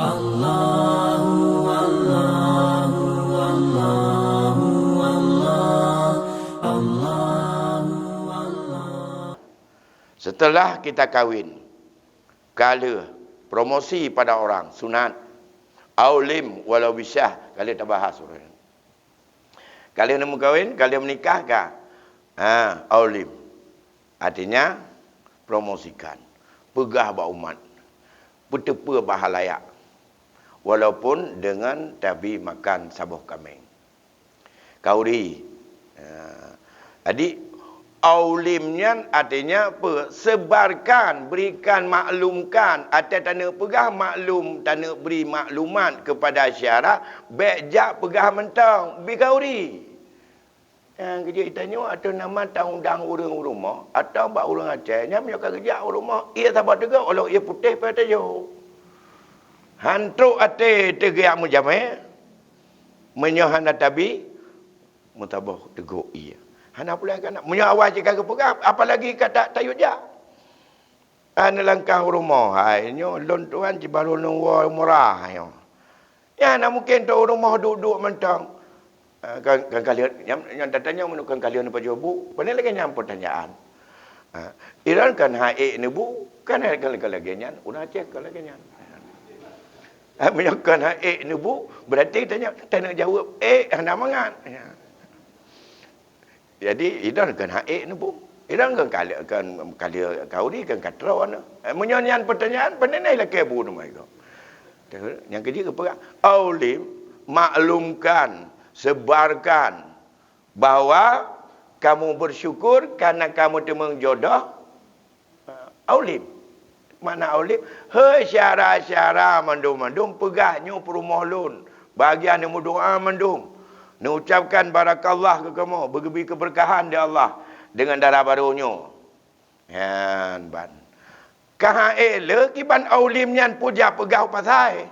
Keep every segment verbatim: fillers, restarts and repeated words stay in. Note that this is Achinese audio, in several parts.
Allahu, Allahu, Allahu, Allah, Allahu, Allah. Setelah kita kawin, ka lheueh promosi pada orang, sunat. Aulim walau bisyah, ka lheueh tabahas ureuëng. Ka lheueh neumeukawen, ka lheueh meunikah ka. Ha, aulim. Artinya, promosikan. Peugah bak umat. Peuteupeue bak halayak. Walaupun dengan tabi makan saboh kaméng. Kauri. Ha. Jadi, aulim nyan artinya apa? Sebarkan, berikan, maklumkan. Ateueh taneuk peugah maklum, taneuk beri maklumat kepada syara, bék jak peugah mantong, bi kauri. Nyang keujeuet tanyoe ateueh nama taundang ureuëng u rumoh, atawa bak ureuëng Aceh, nyan meunyoe ka geujak u rumoh, ie saboh teugok, walau ie putéh pih tajok. Han trok até teuh geujak meujamé, meunyoe hana tabi, meusaboh teugok ie. Hana pulai kana. Meunyoe awai cit ka geupeugah, apalagi ka ta-, tayue jak. An langkah u rumoh, hai nyoe lôn tuan ci barô lôn woe murah nyoe. Ya, na mungken teu u rumoh duek-duek mantong. Ah, kan, kan ka lheueh, nyang, nyang tatanyong meunyoe kan ka lheueh neupajoh bu, pane lagée nyan peutanyaan. Ah, Iran kan han ék neubu, kan, kan, kan lagée nyan, ureuëng Aceh kan lagée nyan. Ah, meunyoe kan han ék neubu, berarti tanyoe, taneuk jaweueb, ék, hana mangat. Ya. Jadi, idong kon han ék neubu. Idong kon ka lheueh, kon ka lheueh kauri, kon ka troe na. Eh, meunyoe nyan peutanyaan, pane na ilakée bu teuma iko. Nyang keujeuet geupeugah, aulim, maklumkan, sebarkan bahwa kamu bersyukur karena kamu teumeung jodoh, Aulim. Makna aulim, hei syara-syara mandum-mandum peugah nyoe peurumoh lôn. Bagian neumeudoá mandum. Neucapkan barakallah keu kamoe, beugeubri keubeurkahan di Allah deungon dara barô nyoe. Nyan ban. Ka han ék le kiban aulim nyan peue jak peugah u pasai.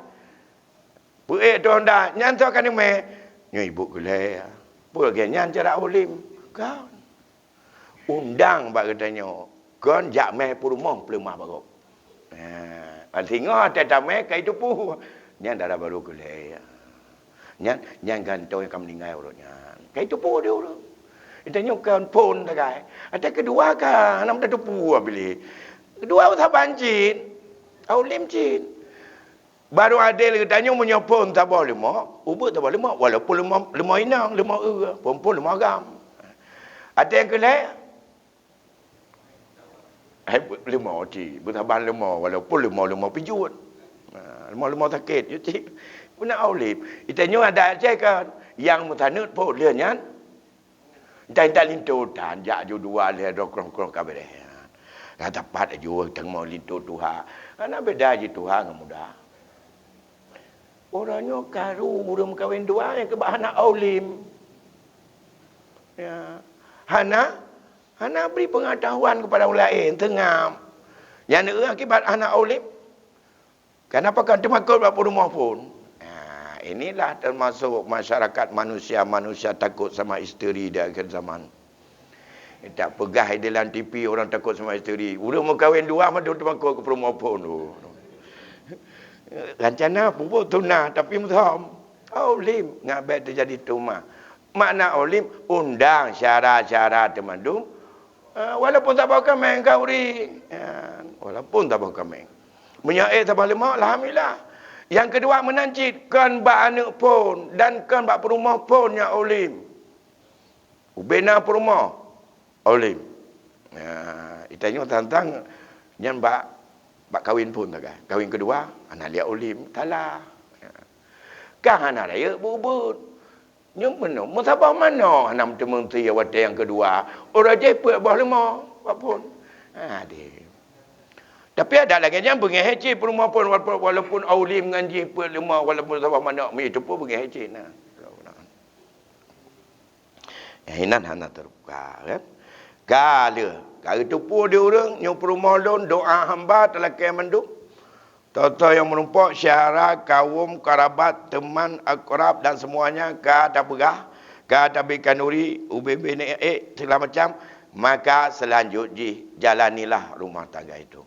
Peuék tuh honda, nyan soe ka neumé? Nyoe ibu gulée. Peue lagée nyan cara aulim? Kan. Undang bak geutanyoe, kon jak mé peurumoh peuleumah bagob. Ha, singoh até tamé kai tupu. Nyan dara barô gulée. Nyan, nyan gantoe nyang ka meuninggai uroe nyan. Kai tupu di ureuëng. Geutanyoe kon phon sagai. Até keudua ka hana meutupu abili. Keudua saban cit. Aulim cit. Barô adé geutanyoe meunyoe phon saboh leumo, ubeut saboh leumo, walaupun leumo, leumo inong, leumo eu, phon-phon leumo agam. Até nyang keu lhée, hai, leumo cit, beusaban leumo, walaupun leumo-leumo pijuet. Ha, leumo-leumo sakét, yo cit. Beuna aulim. Geutanyoe adat Aceh kan, nyang meusaneut phon lheueh nyan, Intat-intat linto tan jak ju dua lhée droe krong-krong ka beureh. Ka tapat aju teungoh linto tuha. Hana beda jih tuha ngon muda. Uroe nyoe karu ureuëng meukawen dua nyang keubah hana aulim. Ya. Hana, hana bri peungatahuan keupada ureuëng laén, teungab. Nyan akibat hana aulim. Kenapa kan teumakot bak peurumoh phon? Nah, inilah termasuk masyarakat manusia-manusia takut sama isteri di akhir zaman. Tak peugah di dalam T V orang takut sama isteri. Ureuëng meukawen dua mandum teumakot keu peurumoh phon tu. Rancana pupuk tunah tapi meusom. Aulim ngabet terjadi tumah. Makna aulim undang syara-syara teumandum. Ah, walaupun saboh kaméng kauri. Ya, walaupun saboh kaméng. Meunyoe ék saboh leumo, alhamdulillah. Nyang keudua meunan cit, kon bak aneuëk phon dan kon bak peurumoh phon nyang aulim. Ubena peurumoh aulim. Ya, geutanyoe tantang nyan bak, bak kawin phon sagai. Kawin keudua, hana liak aulim, salah. Ya. Ka hana rayeuk beuet-beuet. Nyoe meunoe, meusaboh manoe hana meuteumeuti watée nyang keudua. Uroe jih peuet boh leumo, walaupun. Adé. Tapi adak lagée nyan beungéh cit peurumoh phon, walaupun, walaupun aulim ngon jih peuet leumo, walaupun saboh manok, mi teupeu beungéh cit na. Nyang inan hana teuruka, kan? Ka lheueh, ka geuteupeue di ureuëng, nyoe peurumoh lôn, doa hamba talakée mandum. Toh-toh nyang meurumpok syara, kawöm, karabat, teuman, akrab dan semuanya ka tapeugah, ka tabri khanuri, ubé-bé ék, segala macam, maka seulanjut jih jalanilah rumah tangga itu.